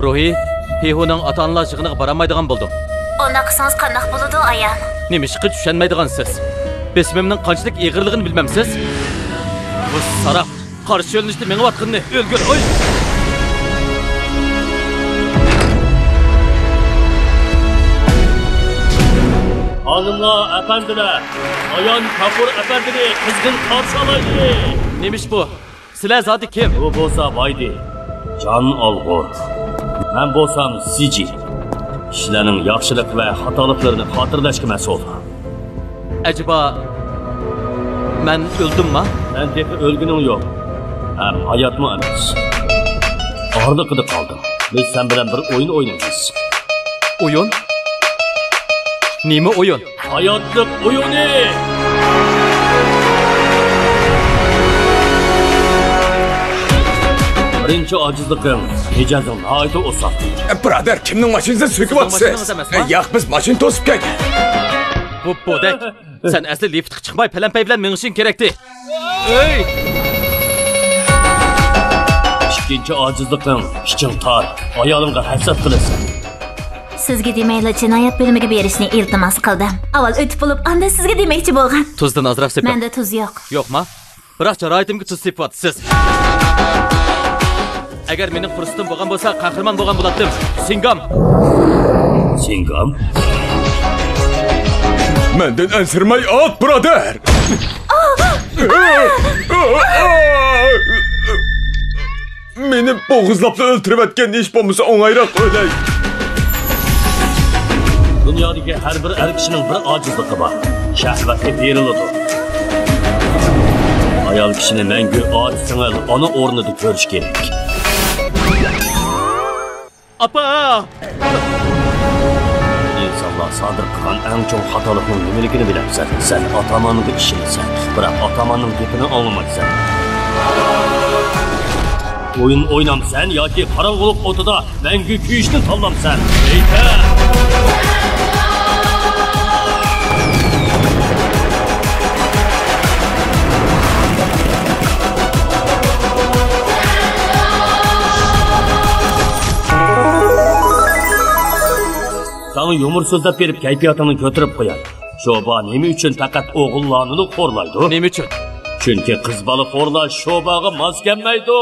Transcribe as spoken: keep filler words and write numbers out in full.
روھى، پىھۇنىڭ ئاتا-ئانىلار يىغىنىغا بارالمايدىغان بولدۇم. ئۇنداق قىلسىڭىز قانداق بولىدۇ، ئايال؟ نېمىشقا چۈشەنمەيدىغانسىز؟ بېسىمىمنىڭ قانچىلىك ئېغىرلىقىنى بىلمەمسىز؟ بۇ ساراق قارشى يۆنىلىشتە مېڭىۋاتقىنىنى ئۆلگۈر، ئوي! خانىملار، ئەپەندىلەر، ئايان كاپۇر ئەپەندىنى قىزغىن قارشى ئالايلى! نېمىش بۇ؟ سىلەر زادى كىم؟ ئۇ بولسا ۋايدى، جان ئالغۇر. مەن بولسام سىجى. كىشىلەرنىڭ ياخشىلىق ۋە خاتالىقلىرىنى خاتىرىلەشكە مەسئۇل. ئەجەبا، مەن ئۆلدۈمما؟ مەن تېخى ئۆلگىنىڭ يوق. ھەم ھاياتمۇ ئەمەس. ئارىلىقىدا قالدىڭ. بىز سەن بىلەن بىر ئويۇن ئوينايمىز. ئويۇن؟ نېمە ئويۇن؟ ھاياتلىق ئويۇنى! بىرىنچى ئاجىزلىقىڭ، مىجەزىڭ ناھايىتى ئوسال. بۇرادەر، كىمنىڭ ماشىنىسىنى سۆكۈۋاتىسىز؟ سىزنىڭ ماشىنىڭىز ئەمەسما؟ ياق، بىز ماشىنا توسۇپ كەلگەن. بۇ بودەك. سەن ئەسلى لىفتقا چىقماي پەلەمپەي بىلەن مېڭىشىڭ كېرەكتى. ئۆي! ئىككىنچى ئاجىزلىقىڭ، ئىچىڭ تار، ئايالىڭغا ھەسەت قىلىسەن. سىزگە دېمەيلا جىنايەت بۆلۈمىگە بېرىشنى ئىلتىماس قىلدىم. ئاۋۋال ئۆتۈپ بولۇپ، ئاندىن سىزگە دېمەكچى بولغان. تۇزدىن ئازراق سېپىڭ. مەندە تۇز يوق. يوقما؟ بىراق جاراھىتىمگە تۇز سېپىۋاتىسىز. ئەگەر مېنىڭ پۇرسىتىم بولغان بولسا، قەھرىمان بولغان بولاتتىم. سىڭگام. سىڭگام؟ مەندىن ئەنسىرىمەي ئات، بۇرادەر! مېنى بوغۇزلاپلا ئۆلتۈرۈۋەتكەن، ھېچ بولمىسا ئوڭايراق ئۆلەي. دۇنيادىكى ھەر بىر ئەر كىشىنىڭ بىر ئاجىزلىقى بار. شەھۋەتكە بېرىلىدۇ. ئايال كىشىنى مەڭگۈ ئاچا سىڭىل ئانا ئورنىدا كۆرۈش كېرەك. ئاپا! ئىنسانلار سادىر قىلغان ئەڭ چوڭ خاتالىقنىڭ نېمىلىكىنى بىلەمسەن؟ سەن ئاتامانغا ئىشىنىسەن، بىراق ئاتاماننىڭ گېپىنى ئاڭلىمايسەن. ئويۇن ئوينامسەن ياكى قاراڭغۇلۇق ئوتىدا مەڭگۈ كۆيۈشنى تاللامسەن؟ ئېيتە! ساڭا يۇمۇر سۆزلەپ بېرىپ كەيپىياتىڭنى كۆتۈرۈپ قوياي. شوبا نېمە ئۈچۈن پەقەت ئوغۇللارنىلا خورلايدۇ؟ نېمە ئۈچۈن؟ چۈنكى قىز بالا خورلاش شوباغا ماس كەلمەيدۇ.